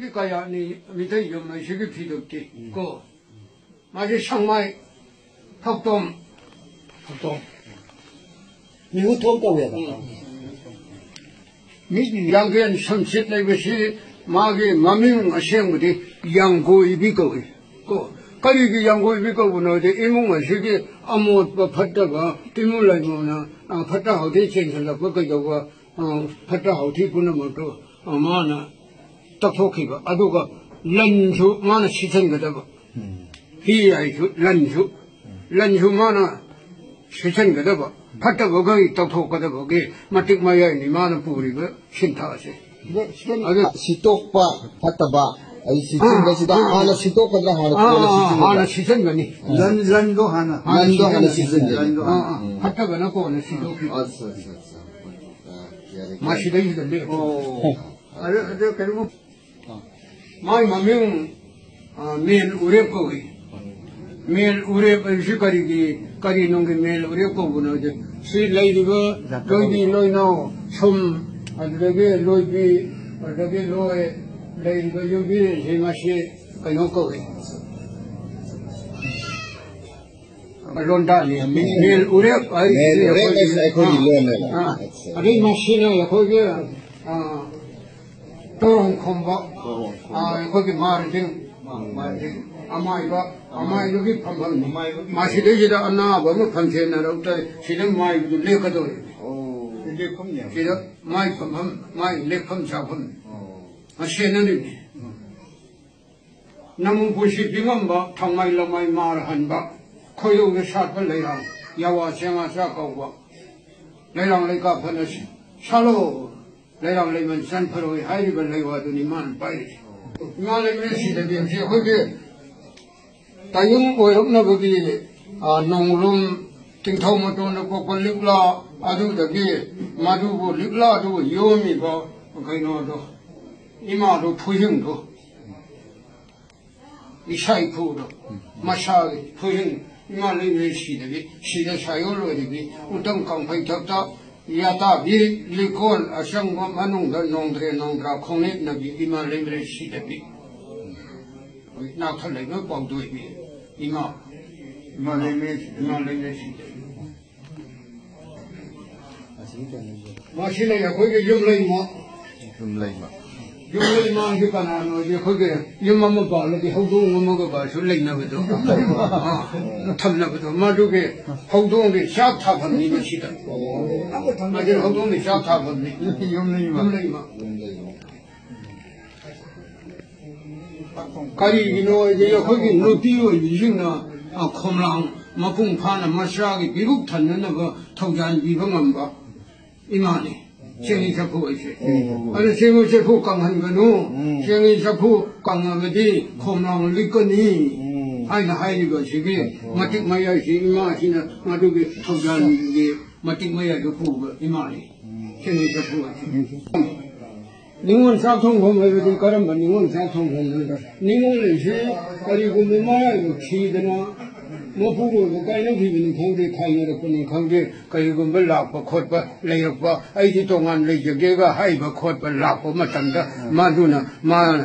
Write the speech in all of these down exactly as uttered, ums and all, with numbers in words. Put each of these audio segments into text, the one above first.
ꯀꯌꯥꯅꯤ ꯃꯤꯇꯩ ꯌꯨꯝ ꯍꯥꯏꯁꯤꯒꯤ ꯐꯤꯗꯨꯛꯇꯤ ꯀꯣ꯫ ꯃꯥꯁꯦ ꯁꯪꯃꯥꯏ ꯐꯛꯇꯣꯝ꯫ ꯐꯛꯇꯣꯝ꯫ ꯃꯤꯍꯨꯠꯊꯣꯝ ꯀꯧꯋꯦꯕ꯫ ꯎꯝ꯫ ꯃꯤ ꯌꯥꯡꯒꯦꯟ ꯁꯝꯁꯤꯠ ꯂꯩꯕꯁꯤ ꯃꯥꯒꯤ ꯃꯃꯤꯡ ꯑꯁꯦꯡꯕꯗꯤ ꯌꯥꯡꯒꯣꯏꯕꯤ ꯀꯧꯏ꯫ ꯀꯣ, ꯀꯔꯤꯒꯤ ꯌꯥꯡꯒꯣꯏꯕꯤ ꯀꯧꯕꯅꯣ ꯍꯥꯏꯗꯤ ꯏꯃꯨꯡ ꯑꯁꯤꯒꯤ ꯑꯃꯣꯠꯄ ꯐꯠꯇꯕ ꯇꯤꯃꯨ ꯂꯩꯃꯣꯅ, ꯑ, ꯐꯠꯇ ꯍꯥꯎꯊꯤ ꯆꯦꯟꯁꯤꯜꯂꯛꯄ ꯀꯩꯗꯧꯕ, ꯑ, ꯐꯠꯇ ꯍꯥꯎꯊꯤ ꯄꯨꯝꯅꯃꯛꯇꯣ, ꯑ, ꯃꯥꯅ ꯇꯧꯊꯣꯛꯈꯤꯕ꯫ ꯑꯗꯨꯒ ꯂꯟꯁꯨ ꯃꯥꯅ ꯁꯤꯠꯆꯟꯒꯗꯕ꯫ ꯎꯝ꯫ ꯍꯤ ꯍꯥꯏꯁꯨ ꯂꯟꯁꯨ, ꯂꯟꯁꯨ ꯃꯥꯅ ꯁꯤꯠꯆꯟꯒꯗꯕ, ꯐꯠꯇꯕꯈꯩ ꯇꯧꯊꯣꯛꯀꯗꯕꯒꯤ ꯃꯇꯤꯛ ꯃꯌꯥꯏꯅꯤ ꯃꯥꯅ ꯄꯨꯔꯤꯕ ꯁꯤꯟꯊꯥꯁꯦ꯫ ꯑꯗꯨ ꯁꯤꯠꯇꯣꯛꯄ ꯐꯠꯇꯕ, ꯑꯩ ꯁꯤꯠꯆꯤꯟꯕꯁꯤꯗ ꯑꯥ, ꯑꯥ, ꯍꯥꯟꯅ ꯁꯤꯠꯇꯣꯛꯀꯗ꯭ꯔꯥ, ꯍꯥꯟꯅ ꯑꯥ, ꯀꯣꯟꯅ ꯑꯥ, ꯁꯤꯠꯆꯤꯟꯒꯗ꯭ꯔꯥ? ꯍꯥꯟꯅ ꯁꯤꯠꯆꯟꯒꯅꯤ꯫ ꯑꯥ꯫ ꯂꯟ, ꯂꯟꯗꯣ ꯍꯥꯟꯅ꯫ ꯂꯟꯗꯣ ꯍꯥꯟꯅ ꯁꯤꯠꯆꯟꯒꯅꯤ꯫ ꯂꯟꯗꯣ ꯑꯥ, ꯍꯥꯟꯅ꯫ ꯑꯥ, ꯐꯠꯇꯕꯅ ꯀꯣꯟꯅ ꯁꯤꯠꯇꯣꯛꯈꯤꯕ꯫ ꯑꯠꯆꯥ, ꯑꯠꯆꯥ, ꯑꯠꯆꯥ꯫ ꯑꯥ, ꯌꯥꯔꯦ, ꯌꯥꯔꯦ꯫ ꯃꯁꯤꯗꯩꯁꯤꯗ ꯂꯦꯞꯄꯣ꯫ ꯑꯣ꯫ ꯑꯗꯨ, ꯑꯗꯨ ꯀꯩꯅꯣ, ꯃꯥꯏ ꯃꯃꯤꯡ, ꯑ, ꯃꯦꯟ ꯎꯔꯦꯞ ꯀꯧꯏ꯫ ꯃꯦꯟ ꯎꯔꯦꯞ ꯍꯥꯏꯕꯁꯤ ꯀꯔꯤꯒꯤ, ꯀꯔꯤ ꯅꯨꯡꯒꯤ ꯃꯦꯟ ꯎꯔꯦꯞ ꯀꯧꯕꯅꯣ ꯍꯥꯏꯗꯤ, ꯁꯤ ꯂꯩꯔꯤꯕ ꯂꯣꯏꯕꯤ ꯂꯣꯏꯅꯥꯎ ꯁꯨꯝ, ꯑꯗꯨꯗꯒꯤ ꯂꯣꯏꯕꯤ, ꯑꯗꯨꯗꯒꯤ ꯂꯣꯏ, ꯂꯩꯔꯤꯕ ꯌꯨꯝꯕꯤꯁꯤꯡ ꯑꯁꯤ ꯀꯩꯅꯣ ꯀꯧꯏ꯫ ꯂꯣꯟꯗꯥꯅꯤ꯫ ꯃꯦꯟ ꯎꯔꯦꯞ ꯍꯥꯏꯁꯤ ꯃꯦꯟ ꯎꯔꯦꯞ ꯍꯥꯏꯁꯤ ꯑꯩꯈꯣꯏꯒꯤ ꯑꯥ, ꯂꯣꯟꯅꯦꯕ꯫ ꯑꯥ꯫ ꯑꯠꯆꯥ꯫ ꯑꯗꯩ ꯃꯁꯤꯅ ꯑꯩꯈꯣꯏꯒꯤ, ꯑꯥ, ꯇꯣꯔꯣꯡ ꯈꯣꯝꯕ꯫ ꯇꯣꯔꯣꯡ ꯈꯣꯝꯕ꯫ ꯑꯥ, ꯑꯩꯈꯣꯏꯒꯤ ꯃꯥꯔꯁꯤꯡ꯫ ꯑꯥ, ꯃꯥꯔꯁꯤꯡ꯫ ꯑꯃꯥꯏꯕ, ꯑꯃꯥꯏꯕꯒꯤ ꯐꯝꯐꯝꯅꯤ꯫ ꯑꯃꯥꯏꯕꯒꯤ ꯃꯁꯤꯗꯩꯁꯤꯗ ꯑꯅꯥꯕ ꯑꯃ ꯐꯝꯁꯦꯟꯅꯔꯛꯇ ꯁꯤꯗ ꯃꯥꯏꯕꯗꯨ ꯂꯦꯛꯀꯗꯧꯔꯤꯕꯅꯤ꯫ ꯑꯣ, ꯂꯦꯛꯐꯝꯅꯦꯕ꯫ ꯁꯤꯗ ꯃꯥꯏ ꯐꯝꯐꯝ, ꯃꯥꯏ ꯂꯦꯛꯐꯝ ꯆꯥꯐꯝꯅꯤ꯫ ꯑꯣ꯫ ꯃꯁꯦꯟꯅꯔꯤꯕꯅꯤ꯫ ꯎꯝ꯫ ꯅꯃꯨ ꯄꯨꯟꯁꯤ ꯄꯤꯉꯝꯕ, ꯊꯥꯡꯃꯩ ꯂꯃꯥꯏ ꯃꯥꯔ ꯍꯟꯕ, ꯈꯣꯏꯗꯧꯗ ꯁꯥꯠꯄ ꯂꯩꯔꯥꯡ, ꯌꯥꯋꯥ ꯆꯦꯡꯉꯥ ꯆꯥꯛ ꯀꯧꯕ, ꯂꯩꯔꯥꯡ ꯂꯩꯀꯥ ꯐꯅ ꯁꯥꯠꯂꯣ, ꯂꯩꯔꯥꯡ ꯂꯩꯃꯟ ꯆꯟ ꯐꯔꯣꯏ ꯍꯥꯏꯔꯤꯕ ꯂꯩꯋꯥꯗꯨꯅꯤ ꯃꯥꯅ ꯄꯥꯏꯔꯤꯁꯦ꯫ ꯏꯃꯥ ꯂꯩꯃꯔꯦꯟ ꯁꯤꯗꯕꯤ ꯍꯧꯖꯤꯛ ꯑꯩꯈꯣꯏꯒꯤ ꯇꯥꯏꯕꯪ ꯑꯣꯏꯔꯛꯅꯕꯒꯤ, ꯑ, ꯅꯣꯡꯂꯨꯝ, ꯇꯤꯡꯊꯧ ꯃꯇꯣꯟꯗ ꯄꯣꯛꯄ ꯂꯤꯛꯂꯥ, ꯑꯗꯨꯗꯒꯤ ꯃꯗꯨꯕꯨ ꯂꯤꯛꯂꯥꯗꯨꯕꯨ ꯌꯣꯝꯃꯤꯕ ꯀꯩꯅꯣꯗꯣ, ꯏꯃꯥꯗꯣ ꯐꯨꯍꯤꯡꯗꯣ, ꯏꯁꯥ ꯏꯈꯨꯗꯣ, ꯃꯁꯥꯒꯤ ꯐꯨꯍꯤꯡ, ꯏꯃꯥ ꯂꯩꯃꯔꯦꯟ ꯁꯤꯗꯕꯤ, ꯁꯤꯗ ꯁꯥꯏꯑꯣꯟ ꯑꯣꯏꯔꯤꯕꯤ, ꯎꯇꯪ ꯀꯥꯡꯐꯩ ꯊꯛꯇ, ꯌꯥꯇꯥꯕꯤ ꯂꯤꯀꯣꯟ ꯑꯁꯪꯕ ꯃꯅꯨꯡꯗ ꯅꯣꯡꯗ꯭ꯔꯦ ꯅꯣꯡꯗ꯭ꯔꯥ ꯈꯣꯡꯅꯦꯠꯅꯕꯤ ꯏꯃꯥ ꯂꯩꯃꯔꯦꯟ ꯁꯤꯗꯕꯤ꯫ ꯑꯩꯈꯣꯏ ꯅꯥꯛꯊ ꯂꯩꯕ ꯄꯥꯎꯗꯣꯏꯕꯤ ꯏꯃꯥ꯫ ꯏꯃꯥ ꯂꯩꯃꯔꯦꯟ ꯁꯤꯗꯕꯤ꯫ ꯏꯃꯥ ꯂꯩꯃꯔꯦꯟ ꯁꯤꯗꯕꯤ꯫ ꯃꯁꯤꯅ ꯑꯩꯈꯣꯏꯒꯤ ꯌꯨꯝ ꯂꯩꯃ꯫ ꯌꯨꯝ ꯂꯩꯃ꯫ ꯌꯨꯝ ꯂꯩꯃ ꯍꯥꯏꯁꯦ ꯀꯅꯥꯅꯣ ꯍꯥꯏꯗꯤ ꯑꯩꯈꯣꯏꯒꯤ ꯌꯨꯝ ꯑꯃ ꯄꯥꯜꯂꯗꯤ ꯍꯧꯗꯣꯡ ꯑꯃꯒ ꯀꯁꯨ ꯂꯩꯅꯕꯗꯣ꯫ ꯑꯥ, ꯊꯝꯅꯕꯗꯣ꯫ ꯃꯗꯨꯒꯤ ꯍꯧꯗꯣꯡꯒꯤ ꯆꯥꯛ ꯊꯥꯐꯝꯅꯤ ꯃꯁꯤꯗ꯫ ꯃꯁꯤ ꯍꯧꯗꯣꯡꯒꯤ ꯆꯥꯛ ꯊꯥꯐꯝꯅꯤ꯫ ꯌꯨꯝ ꯂꯩꯃ꯫ ꯌꯨꯝ ꯂꯩꯃ꯫ ꯀꯔꯤꯒꯤꯅꯣ ꯍꯥꯏꯗꯤ ꯑꯩꯈꯣꯏꯒꯤ ꯅꯨꯄꯤ ꯑꯣꯏꯕꯤꯁꯤꯡꯅ, ꯑ, ꯈꯣꯝꯂꯥꯡ ꯃꯄꯨꯡ ꯐꯥꯅ ꯃꯆꯥꯒꯤ ꯄꯤꯔꯨꯛ ꯊꯟꯅꯅꯕ ꯊꯧꯖꯥꯟ ꯄꯤꯕ ꯉꯝꯕ ꯏꯃꯥꯅꯤ꯫ ꯆꯦꯡꯍꯤ ꯆꯐꯨ ꯍꯥꯏꯁꯦ꯫ ꯎꯝ꯫ ꯑꯗꯨ ꯆꯦꯡꯍꯤ ꯆꯐꯨ ꯀꯪꯍꯟꯒꯅꯨ꯫ ꯎꯝ꯫ ꯆꯦꯡꯍꯤ ꯆꯐꯨ ꯀꯪꯉꯕꯗꯤ ꯈꯣꯝꯂꯥꯡ ꯂꯤꯛꯀꯅꯤ꯫ ꯎꯝ꯫ ꯍꯥꯏꯅ ꯍꯥꯏꯔꯤꯕ ꯑꯁꯤꯒꯤ ꯎꯝ꯫ ꯃꯇꯤꯛ ꯃꯌꯥꯏꯁꯤ ꯏꯃꯥꯁꯤꯅ ꯃꯗꯨꯒꯤ ꯊꯧꯖꯥꯟꯒꯤ ꯃꯇꯤꯛ ꯃꯌꯥꯏꯗ ꯄꯨꯕ ꯏꯃꯥꯅꯤ꯫ ꯎꯝ꯫ ꯆꯦꯡꯍꯤ ꯆꯐꯨ ꯍꯥꯏꯁꯦ꯫ ꯎꯝ꯫ ꯅꯤꯉꯣꯜ ꯆꯥꯛ ꯊꯣꯡꯐꯝ ꯍꯥꯏꯕꯗꯤ ꯀꯔꯝꯕ ꯅꯤꯉꯣꯜ ꯆꯥꯛ ꯊꯣꯡꯐꯝꯅꯣꯗ? ꯅꯤꯉꯣꯜ ꯑꯁꯤ ꯀꯔꯤꯒꯨꯝꯕ ꯃꯔꯥꯏꯕꯛ ꯊꯤꯗꯅ ꯃꯄꯨꯔꯣꯏꯕ ꯀꯥꯏꯅꯈꯤꯕꯅꯤ ꯈꯪꯗꯦ, ꯈꯥꯏꯅꯔꯛꯄꯅꯤ ꯈꯪꯗꯦ, ꯀꯔꯤꯒꯨꯝꯕ ꯂꯥꯛꯄ ꯈꯣꯠꯄ ꯂꯩꯔꯛꯄ, "ꯑꯩꯗꯤ ꯇꯣꯉꯥꯟ ꯂꯩꯖꯒꯦꯒ" ꯍꯥꯏꯕ ꯈꯣꯠꯄ ꯂꯥꯛꯄ ꯃꯇꯝꯗ ꯃꯗꯨꯅ ꯃꯥ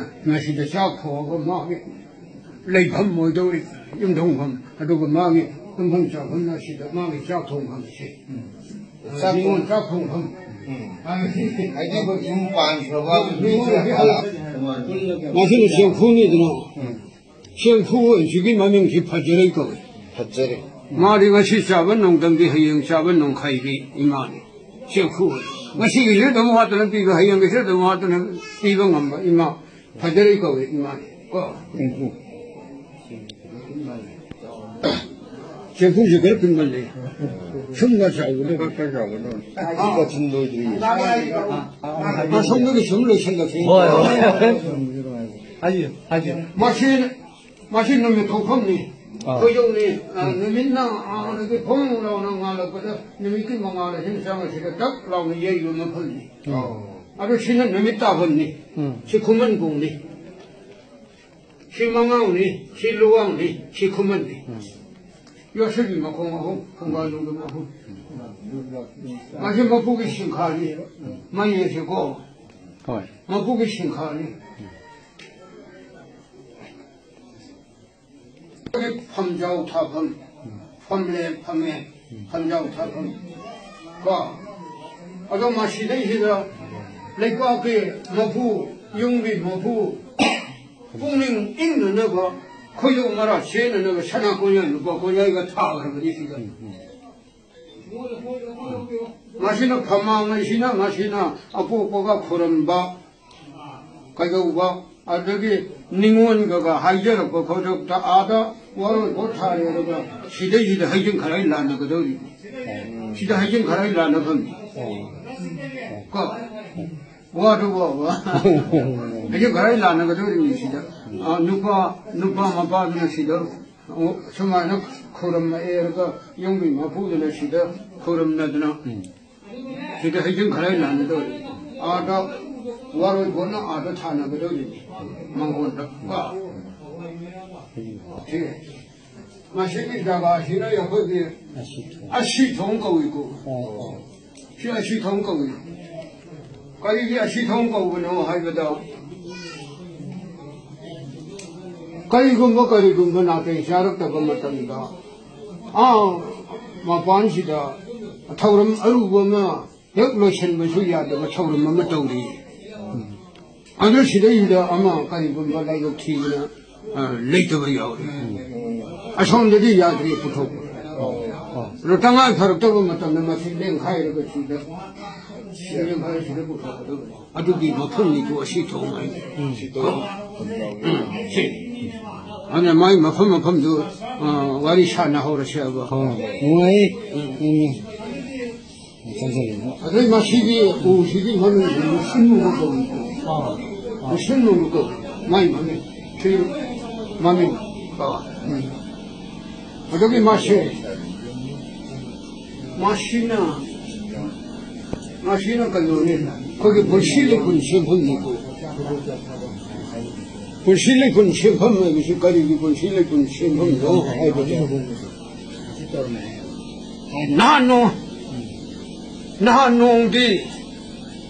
ꯃꯁꯤꯗ ꯆꯥꯛ ꯊꯣꯡꯉꯒ ꯃꯥꯒꯤ ꯂꯩꯐꯝ ꯑꯣꯏꯗꯧꯔꯤ, ꯌꯨꯝꯊꯣꯡꯐꯝ, ꯑꯗꯨꯒ ꯃꯥꯒꯤ ꯇꯨꯝꯐꯝ ꯆꯥꯐꯝꯅ ꯁꯤꯗ ꯃꯥꯒꯤ ꯆꯥꯛ ꯊꯣꯡꯐꯝꯁꯦ꯫ ꯆꯥꯛ ꯅꯤꯉꯣꯜ ꯊꯣꯡ- ꯆꯥꯛ ꯊꯣꯡꯐꯝ ꯎꯝ꯫ ꯍꯥꯏꯕꯁꯤ ꯍꯥꯏꯗꯤ ꯌꯨꯝ ꯄꯥꯟꯈ꯭ꯔꯕ ꯅꯤꯉꯣꯜ ꯍꯥꯏꯕ ꯃꯁꯤꯅ ꯆꯦꯡꯐꯨꯅꯤꯗꯅ꯫ ꯎꯝ꯫ ꯆꯦꯡꯐꯨ ꯑꯁꯤꯒꯤ ꯃꯃꯤꯡꯁꯤ ꯐꯖꯔꯩ ꯀꯧꯏ꯫ ꯐꯖꯔꯩ꯫ ꯃꯥꯗꯤ ꯉꯁꯤ ꯆꯥꯕ ꯅꯣꯡꯗꯝꯒꯤ, ꯍꯌꯦꯡ ꯆꯥꯕ ꯅꯣꯡꯈꯩꯒꯤ ꯏꯃꯥꯅꯤ꯫ ꯆꯦꯡꯐꯨ꯫ ꯉꯁꯤꯒꯤꯁꯨ ꯑꯗꯨꯝ ꯋꯥꯠꯇꯅ ꯄꯤꯕ, ꯍꯌꯦꯡꯒꯤꯁꯨ ꯑꯗꯨꯝ ꯋꯥꯠꯇꯅ ꯄꯤꯕ ꯉꯝꯕ ꯏꯃꯥ꯫ ꯐꯖꯔꯩ ꯀꯧꯏ ꯏꯃꯥꯅꯤ꯫ ꯀꯣ? ꯎꯝ, ꯎꯝ꯫ ꯆꯦꯡꯐꯨꯁꯤ ꯈꯔ ꯄꯤꯛꯃꯜꯂꯤ꯫ ꯁꯨꯝꯅ ꯆꯥꯎꯕꯗꯣ꯫ ꯈꯔ ꯆꯥꯎꯕꯗꯣ꯫ ꯑꯥ꯫ ꯀꯥꯆꯤꯟ ꯂꯣꯏꯗ꯭ꯔꯤ꯫ ꯑꯥ, ꯁꯣꯝꯗꯒꯤ ꯁꯨꯝ ꯂꯣꯏꯁꯤꯜꯂꯁꯤ꯫ ꯍꯣꯏ, ꯍꯣꯏ꯫ ꯍꯥꯏꯕꯤꯌꯨ, ꯍꯥꯏꯕꯤꯌꯨ꯫ ꯃꯁꯤ, ꯃꯁꯤ ꯅꯨꯃꯤꯠ ꯊꯣꯛꯐꯝꯅꯤ꯫ ꯑꯥ꯫ ꯈꯣꯏꯖꯧꯅꯤ꯫ ꯑꯥ, ꯎꯝ꯫ ꯅꯨꯃꯤꯠꯅ ꯑꯥꯗꯒꯤ ꯐꯣꯡ ꯂꯥꯎꯅ ꯉꯥꯜꯂꯛꯄꯗ ꯅꯨꯃꯤꯠꯀꯤ ꯃꯉꯥꯜ ꯑꯁꯤꯅ ꯆꯪꯉꯁꯤꯗ ꯇꯛ ꯂꯥꯎꯅ ꯌꯩꯕ ꯃꯐꯝꯅꯤ꯫ ꯑꯣ꯫ ꯑꯗꯨ ꯁꯤꯅ ꯅꯨꯃꯤꯠ ꯇꯥꯐꯝꯅꯤ꯫ ꯎꯝ꯫ ꯁꯤ ꯈꯨꯃꯟ ꯈꯣꯡꯅꯤ꯫ ꯁꯤ ꯃꯉꯥꯡꯅꯤ, ꯁꯤ ꯂꯨꯋꯥꯡꯅꯤ, ꯁꯤ ꯈꯨꯃꯟꯅꯤ꯫ ꯎꯝ꯫ ꯌꯣꯠꯁꯤꯜꯂꯤ ꯃꯈꯣꯡ ꯑꯍꯨꯝ, ꯈꯣꯡꯕꯥꯟ ꯂꯣꯡꯗꯝ ꯑꯍꯨꯝ꯫ ꯃꯁꯤ ꯃꯄꯨꯒꯤ ꯁꯤꯡꯈꯥꯅꯤ꯫ ꯃꯩ ꯑꯁꯤꯀꯣ꯫ ꯍꯣꯏ꯫ ꯃꯄꯨꯒꯤ ꯁꯤꯡꯈꯥꯅꯤ꯫ ꯐꯝꯖꯥꯎ ꯊꯥꯐꯝ, ꯐꯝꯂꯦ, ꯐꯝꯃꯦ, ꯐꯝꯖꯥꯎ ꯊꯥꯐꯝ꯫ ꯀꯣ? ꯑꯗꯣ ꯃꯁꯤꯗꯩꯁꯤꯗ ꯂꯩꯄꯥꯛꯀꯤ ꯃꯄꯨ, ꯌꯨꯝꯒꯤ ꯃꯄꯨ, ꯄꯨꯛꯅꯤꯡ ꯏꯪꯅꯅꯕ, ꯈꯣꯏꯗꯧ ꯃꯔꯥ ꯁꯦꯟꯅꯅꯕ ꯁꯅꯥ ꯀꯣꯌꯥꯏ, ꯂꯨꯄꯥ ꯀꯣꯌꯥꯏꯒ ꯊꯥꯈ꯭ꯔꯕꯅꯤ ꯁꯤꯗ꯫ ꯃꯁꯤꯅ ꯐꯝꯃꯥꯡ ꯑꯁꯤꯅ, ꯃꯁꯤꯅ ꯑꯄꯣꯛꯄꯒ ꯈꯨꯔꯝꯕ, ꯀꯩꯗꯧꯕ, ꯑꯗꯒꯤ ꯅꯤꯉꯣꯟꯒꯒ ꯍꯥꯏꯖꯔꯛꯄ ꯈꯣꯠꯇꯣꯛꯇ ꯑꯥꯗ ꯋꯥꯔꯣꯏ ꯄꯣꯠ ꯊꯥꯔꯦꯔꯒ ꯁꯤꯗꯩꯁꯤꯗ ꯍꯩꯖꯤꯡ ꯈꯔꯥꯏ ꯂꯥꯟꯅꯒꯗꯧꯔꯤ꯫ ꯁꯤꯗ ꯍꯩꯖꯤꯡ ꯈꯔꯥꯏ ꯂꯥꯟꯅꯐꯝ꯫ ꯀꯣ? ꯋꯥꯗꯨ ꯋꯥꯕ꯫ ꯍꯩꯖꯤꯡ ꯈꯔꯥꯏ ꯂꯥꯟꯅꯒꯗꯧꯔꯤꯕꯅꯤ ꯁꯤꯗ꯫ ꯑ, ꯅꯨꯄꯥ, ꯅꯨꯄꯥ ꯃꯄꯥꯗꯨꯅ ꯁꯤꯗ, ꯑꯣ, ꯁꯨꯃꯥꯏꯅ ꯈꯨꯔꯨꯝꯃꯛꯑꯦꯔꯒ ꯌꯨꯝꯒꯤ ꯃꯄꯨꯗꯨꯅ ꯁꯤꯗ ꯈꯨꯔꯨꯝꯅꯗꯅ ꯁꯤꯗ ꯍꯩꯖꯤꯡ ꯈꯔꯥꯏ ꯂꯥꯟꯅꯗꯧꯔꯤ꯫ ꯑꯥꯗ ꯋꯥꯔꯣꯏ ꯄꯣꯠꯅ ꯑꯥꯗ ꯊꯥꯅꯒꯗꯧꯔꯤꯅꯤ꯫ ꯃꯉꯣꯟꯗ꯫ ꯀꯣ? ꯁꯤ ꯃꯁꯤꯒꯤ ꯖꯒꯥꯁꯤꯅ ꯑꯩꯈꯣꯏꯒꯤ ꯑꯁꯤ ꯊꯣꯡ ꯀꯧꯏꯀꯣ꯫ ꯁꯤ ꯑꯁꯤ ꯊꯣꯡ ꯀꯧꯏ꯫ ꯀꯔꯤꯒꯤ ꯑꯁꯤ ꯊꯣꯡ ꯀꯧꯕꯅꯣ ꯍꯥꯏꯕꯗ, ꯀꯔꯤꯒꯨꯝꯕ, ꯀꯔꯤꯒꯨꯝꯕ ꯅꯥꯇꯩ ꯆꯥꯔꯛꯇꯕ ꯃꯇꯝꯗ, ꯑꯥ ꯃꯄꯥꯟꯁꯤꯗ ꯊꯧꯔꯝ ꯑꯔꯨꯕ ꯑꯃ ꯍꯦꯛ ꯂꯣꯏꯁꯤꯟꯕꯁꯨ ꯌꯥꯗꯕ ꯊꯧꯔꯝ ꯑꯃ ꯇꯧꯔꯤ꯫ ꯑꯗꯨ ꯁꯤꯗꯩꯁꯤꯗ ꯑꯃ ꯀꯔꯤꯒꯨꯝꯕ ꯂꯥꯏꯕꯛ ꯊꯤꯕꯅ, ꯑ, ꯂꯩꯇꯕ ꯌꯥꯎꯔꯤ꯫ ꯑꯁꯣꯝꯗꯗꯤ ꯌꯥꯗ꯭ꯔꯤ ꯄꯨꯊꯣꯛꯄ꯫ ꯑꯗꯣ ꯇꯉꯥꯏ ꯐꯔꯛꯇꯕ ꯃꯇꯝꯗ ꯃꯁꯤ ꯂꯦꯡꯈꯥꯏꯔꯒ ꯁꯤꯗ ꯁꯤ ꯂꯦꯡꯈꯥꯏꯔ ꯁꯤꯗ ꯄꯨꯊꯣꯛꯀꯗꯕꯅꯤ꯫ ꯑꯗꯨꯒꯤ ꯃꯐꯝꯅꯤꯀꯣ ꯑꯁꯤ ꯊꯣꯡ ꯍꯥꯏ꯫ ꯎꯝ, ꯁꯤ꯫ ꯑꯗꯨꯅ ꯃꯥꯏ ꯃꯐꯝ ꯃꯐꯝꯗꯨ, ꯑ, ꯋꯥꯔꯤ ꯁꯥꯟꯅꯍꯧꯔꯁꯦꯕ꯫ ꯍꯣꯏ, ꯅꯨꯡꯉꯥꯏꯌꯦ꯫ ꯎꯝ꯫ ꯆꯪꯁꯤꯜꯂꯨ꯫ ꯑꯗꯩ ꯃꯁꯤꯒꯤ ꯎꯁꯤꯒꯤ ꯃꯃꯤꯡꯁꯤ ꯃꯨꯁꯤꯟꯃꯨꯕ ꯀꯧꯏ꯫ ꯃꯨꯁꯤꯟꯃꯨꯕ ꯀꯧꯏ꯫ ꯃꯥꯏ ꯃꯃꯤꯡ꯫ ꯁꯤ ꯃꯃꯤꯡ꯫ ꯎꯝ꯫ ꯑꯗꯨꯒꯤ ꯃꯥꯁꯦ, ꯃꯁꯤꯅ, ꯃꯁꯤꯅ ꯀꯩꯅꯣꯅꯤ, ꯑꯩꯈꯣꯏꯒꯤ ꯄꯨꯟꯁꯤ ꯂꯩꯄꯨꯟ ꯁꯦꯝꯐꯝꯅꯤꯀꯣ꯫ ꯄꯨꯟꯁꯤ ꯂꯩꯄꯨꯟ ꯁꯦꯝꯐꯝ ꯍꯥꯏꯕꯁꯤ ꯀꯔꯤꯒꯤ ꯄꯨꯟꯁꯤ ꯂꯩꯄꯨꯟ ꯁꯦꯝꯐꯝꯅꯣ ꯍꯥꯏꯕꯗ, ꯇꯧꯔꯝꯃꯦ ꯍꯥꯏꯌꯦꯕ꯫ ꯍꯥꯏ-, ꯅꯍꯥꯟ ꯅꯣꯡ-, ꯎꯝ꯫ ꯅꯍꯥꯟ ꯅꯣꯡꯗꯤ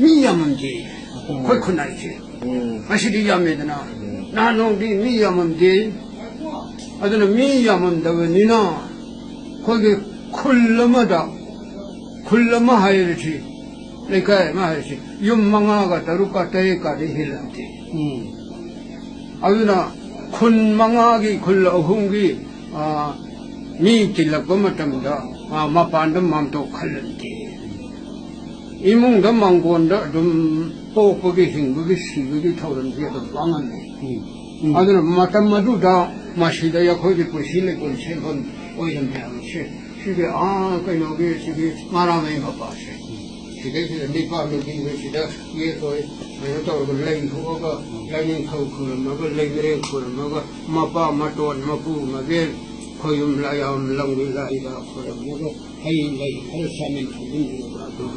ꯃꯤ ꯌꯥꯝꯃꯝꯗꯦ꯫ ꯎꯝ꯫ ꯑꯩꯈꯣꯏ ꯈꯨꯟꯅꯥꯏꯁꯦ꯫ ꯎꯝ꯫ ꯉꯁꯤꯗꯤ ꯌꯥꯝꯃꯦꯗꯅ꯫ ꯎꯝ꯫ ꯅꯍꯥꯟ ꯅꯣꯡꯗꯤ ꯃꯤ ꯌꯥꯝꯃꯝꯗꯦ꯫ ꯑꯗꯨꯅ ꯃꯤ ꯌꯥꯝꯃꯝꯗꯕꯅꯤꯅ ꯑꯩꯈꯣꯏꯒꯤ ꯈꯨꯜ ꯑꯃꯗ, ꯈꯨꯜ ꯑꯃ ꯍꯥꯏꯔꯁꯤ, ꯂꯩꯀꯥꯏ ꯑꯃ ꯍꯥꯏꯔꯁꯤ, ꯌꯨꯝ ꯃꯉꯥꯒ ꯇꯔꯨꯛꯀ ꯇꯔꯦꯠꯀꯗꯤ ꯍꯦꯜꯂꯝꯗꯦ꯫ ꯎꯝ꯫ ꯑꯗꯨꯅ ꯈꯨꯟ ꯃꯉꯥꯒꯤ, ꯈꯨꯜ ꯑꯍꯨꯝꯒꯤ, ꯑ, ꯃꯤ ꯇꯤꯜꯂꯛꯄ ꯃꯇꯝꯗ, ꯑ, ꯃꯄꯥꯟꯗ ꯃꯥꯝꯇꯣꯛ ꯈꯜꯂꯝꯗꯦ꯫ ꯏꯃꯨꯡꯗ ꯃꯥꯡꯒꯣꯟꯗ ꯑꯗꯨꯝ ꯄꯣꯛꯄꯒꯤ, ꯍꯤꯡꯕꯒꯤ, ꯁꯤꯕꯒꯤ ꯊꯧꯔꯝꯁꯦ ꯑꯗꯨꯝ ꯄꯥꯡꯉꯝꯃꯤ꯫ ꯎꯝ꯫ ꯎꯝ꯫ ꯑꯗꯨꯅ ꯃꯇꯝ ꯑꯗꯨꯗ ꯃꯁꯤꯗ ꯑꯩꯈꯣꯏꯒꯤ ꯄꯨꯟꯁꯤ ꯂꯩꯀꯣꯜ ꯁꯦꯝꯐꯝ ꯑꯣꯏꯔꯝꯃꯦ ꯍꯥꯏꯕꯁꯦ꯫ ꯁꯤꯒꯤ, ꯑꯥ, ꯀꯩꯅꯣꯒꯤ, ꯁꯤꯒꯤ ꯉꯥꯔꯥꯃꯩ ꯃꯄꯥꯁꯦ꯫ ꯁꯤꯗꯩꯁꯤꯗ ꯅꯤꯄꯥ ꯅꯨꯄꯤꯅ ꯁꯤꯗ ꯌꯦꯠ ꯑꯣꯏ, ꯀꯩꯅꯣ ꯇꯧꯔꯒ ꯂꯩ ꯍꯨꯛꯑꯒ, ꯂꯥꯏꯅꯤꯡꯊꯧ ꯈꯨꯔꯝꯃꯒ, ꯂꯩꯃꯔꯦꯟ ꯈꯨꯔꯝꯃꯒ, ꯃꯄꯥ ꯃꯇꯣꯟ, ꯃꯄꯨ ꯃꯕꯦꯟ, ꯈꯣꯌꯨꯝ ꯂꯥꯏꯌꯥꯝ, ꯂꯪꯕꯤ ꯂꯥꯏꯗ ꯈꯨꯔꯝꯃꯒ, ꯍꯩ ꯂꯩ ꯈꯔ ꯆꯥꯃꯤꯟ ꯊꯛꯃꯤꯟꯅꯔꯒ ꯑꯗꯨꯝ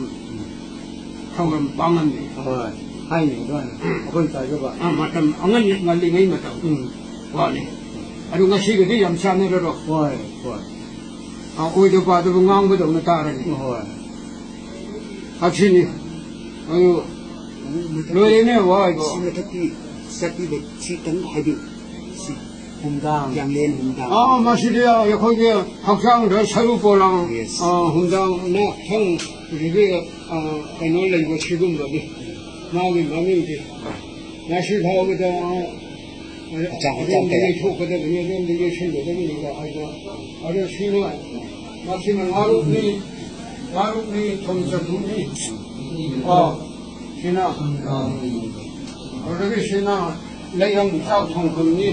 ꯊꯧꯔꯝ ꯄꯥꯡꯉꯝꯃꯤ꯫ ꯍꯣꯏ, ꯍꯥꯏꯅꯤ ꯑꯗꯨꯃꯥꯏꯅ꯫ ꯑꯩꯈꯣꯏ ꯇꯥꯖꯕ꯫ ꯑ, ꯃꯇꯝ ꯑꯉꯟ ꯉꯜꯂꯤꯉꯩ ꯃꯇꯝ ꯎꯝ꯫ ꯋꯥꯅꯤ꯫ ꯑꯗꯨ ꯉꯁꯤꯒꯗꯤ ꯌꯥꯝ ꯆꯥꯟꯅꯔꯔꯣꯏ꯫ ꯍꯣꯏ, ꯍꯣꯏ꯫ ꯑ, ꯑꯣꯏꯗ ꯄꯥꯗꯕ ꯉꯥꯡꯕꯗꯧꯅ ꯇꯥꯔꯅꯤ꯫ ꯍꯣꯏ꯫ ꯑꯁꯤꯅꯤ꯫ ꯑꯗꯨ ꯂꯣꯏꯔꯦꯅꯦ, ꯋꯥ ꯍꯥꯏꯕ꯫ ꯁꯤ ꯃꯊꯛꯀꯤ ꯆꯠꯄꯤꯕ ꯁꯤꯇꯪ ꯍꯥꯏꯕꯤꯌꯨ꯫ ꯁꯤ ꯍꯨꯝꯗꯥꯡ꯫ ꯌꯥꯡꯂꯦꯟ ꯍꯨꯝꯗꯥꯡ꯫ ꯑꯥ, ꯃꯁꯤꯗꯤ ꯑꯩꯈꯣꯏꯒꯤ ꯍꯛꯆꯥꯡꯗ ꯁꯔꯨ ꯄꯣꯂꯥꯡ, Yes. ꯑꯥ, ꯍꯨꯝꯗꯥꯡꯅ ꯊꯪ ꯑꯗꯒꯤ, ꯑꯥ, ꯀꯩꯅꯣ ꯂꯩꯕ ꯁꯤꯒꯨꯝꯕꯅꯤ꯫ ꯃꯥꯒꯤ ꯃꯃꯤꯡꯗꯤ ꯉꯁꯤ ꯐꯥꯎꯕꯗ, ꯑꯥ, ꯍꯛꯆꯥꯡ, ꯍꯛꯆꯥꯡ ꯑꯗꯣꯝꯗ ꯀꯌꯥ? ꯌꯩꯊꯣꯛꯀꯗꯕꯅꯤ, ꯑꯗꯣꯝꯗ ꯌꯩꯁꯟꯒꯗꯕꯅꯤꯒ ꯍꯥꯏꯕ꯫ ꯑꯗꯣ ꯁꯤꯅ, ꯃꯁꯤꯅ ꯉꯥꯔꯨꯛꯅꯤ, ꯉꯥꯔꯨꯛꯅꯤ, ꯊꯨꯝ ꯆꯐꯨꯅꯤ꯫ ꯑꯣ, ꯁꯤꯅ, ꯑꯗꯨꯗꯒꯤ ꯁꯤꯅ ꯂꯩꯔꯝ ꯆꯥꯛ ꯊꯣꯡꯐꯝꯅꯤ꯫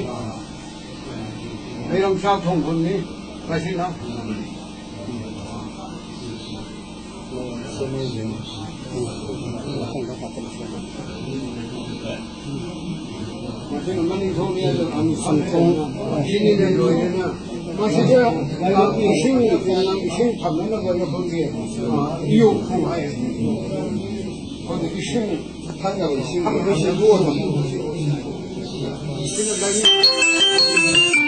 ꯂꯩꯔꯝ ꯆꯥꯛ ꯊꯣꯡꯐꯝꯅꯤ꯫ ꯃꯁꯤꯅ ꯃꯁꯤꯅ ꯃꯅꯤꯡ ꯊꯣꯡꯅꯤ, ꯑꯗꯨ ꯁꯤꯅꯤꯅꯦ ꯂꯣꯏꯔꯦꯅ꯫ ꯃꯁꯤꯗ, ꯑ, ꯏꯁꯤꯡ, ꯏꯁꯤꯡ ꯊꯝꯅꯅꯕ ꯑꯩꯈꯣꯏꯒꯤ, ꯑ, ꯏꯌꯣꯛꯄꯨ ꯍꯥꯏ꯫ ꯑꯩꯈꯣꯏꯒꯤ ꯏꯁꯤꯡ ꯊꯛꯅꯕ ꯏꯁꯤꯡ ꯊꯛꯅꯕ ꯏꯁꯤꯡ ꯂꯣꯟꯅ꯫ ꯁꯤꯅ ꯂꯥꯏꯅꯤꯡ